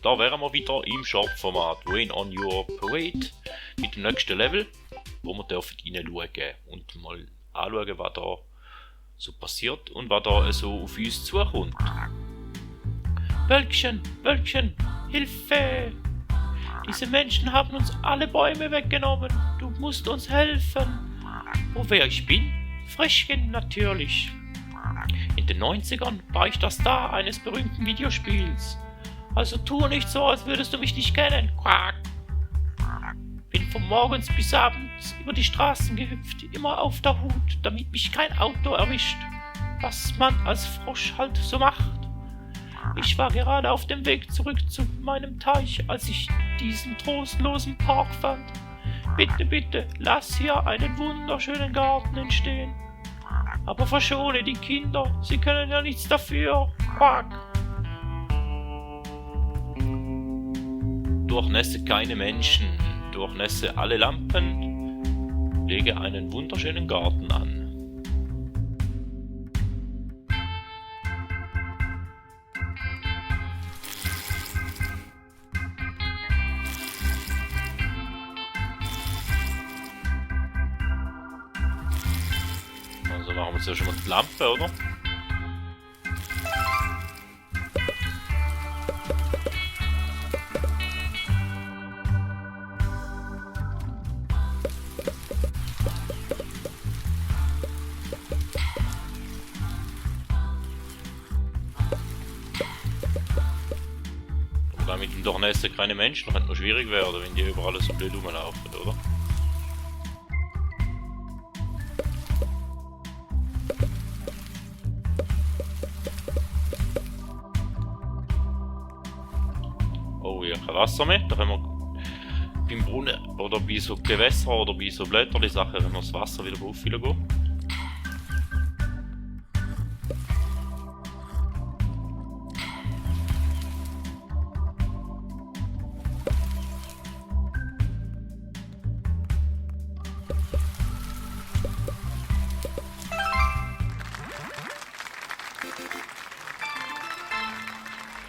Da wären wir wieder im Short-Format Rain on Your Parade mit dem nächsten Level, wo wir dürfen reinschauen und mal anschauen, was da so passiert und was da so auf uns zukommt. Wölkchen, Wölkchen, Hilfe! Diese Menschen haben uns alle Bäume weggenommen. Du musst uns helfen. Oh, wer ich bin? Frischkin natürlich. In den 90ern war ich der Star eines berühmten Videospiels. Also tu nicht so, als würdest du mich nicht kennen. Quack. Bin von morgens bis abends über die Straßen gehüpft, immer auf der Hut, damit mich kein Auto erwischt. Was man als Frosch halt so macht. Ich war gerade auf dem Weg zurück zu meinem Teich, als ich diesen trostlosen Park fand. Bitte, bitte, lass hier einen wunderschönen Garten entstehen. Aber verschone die Kinder, sie können ja nichts dafür. Quack. Durchnässe keine Menschen, durchnässe alle Lampen, lege einen wunderschönen Garten an. Also machen wir jetzt ja schon mal die Lampe, oder? Weil mit dem Durchnässen keine Menschen könnte noch schwierig werden, wenn die überall so blöd rumlaufen, oder? Oh, ja, kein Wasser mehr. Da können wir beim Brunnen oder bei so Gewässern oder bei so Blättern die Sachen, wenn wir das Wasser wieder auffüllen gehen.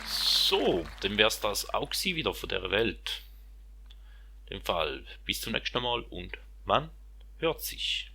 So, dann wär's das auch gewesen wieder von der Welt. In dem Fall bis zum nächsten Mal und man hört sich.